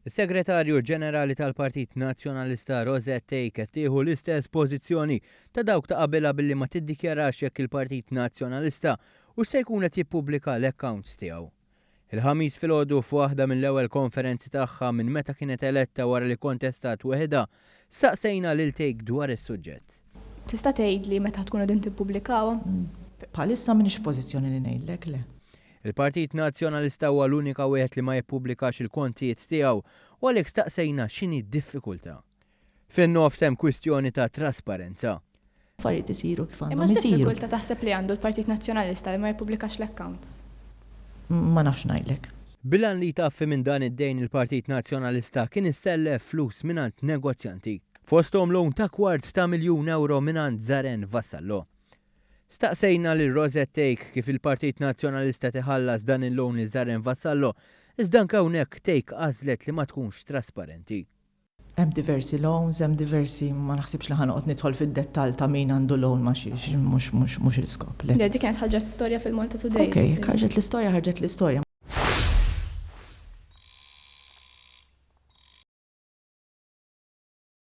Is-Segretarju Ġenerali tal-Partit Nazzjonalista Rosette Thake qed tieħu l-istess pożizzjoni ta' dawk ta' qabilha billi ma tiddikjarax jekk il-Partit Nazzjonalista hux se jkun qed jippubblika l-accounts tiegħu. Il-Ħamis filgħodu f'waħda mill-ewwel konferenzi tagħha minn meta kienet eletta wara li kontestat weħidha, staqsejna lil Thake dwar is-suġġett. Tista' tgħidli meta tkunu qegħdin tippubblikawhom? Bħalissa m'iniex f'pożizzjoni li ngħidlek, le. Il-Partit Nazzjonalista huwa l-unika wieħed li ma jippubblikax il-kontijiet tiegħu u għalhekk staqsejna x'inhi d-diffikultà. Fin-nofs hemm kwistjoni ta' trasparenza. Affarijiet isiru kif Imma għandhom isiru. x'diffikultà taħseb li għandu l-Partit Nazzjonalista li ma jippubblikax l-accounts? Ma nafx ngħidlek. Bil-għan li jtaffi minn dan id-dejn il-Partit Nazzjonalista kien issellef flus mingħand negozjanti. Fosthom loan ta' 250,000 euro mingħand Zaren Vassallo. Staqsejna lil Rosette Thake kif il-Partit Nazzjonalista iħallas dan il-loan lil Zaren Vassallo, iżda anke hawnhekk Thake għażlet li ma tkunx trasparenti. Hemm diversi loans, hemm diversi, ma naħsibx li ħa noqgħod nidħol fid-dettall ta' min għandu loan ma' xiex, mhux mhux mhux l-iskop, le. Le, dik kienet ħarġet storja fil-Malta Today. Ok, ħarġet l-istorja, ħarġet l-istorja.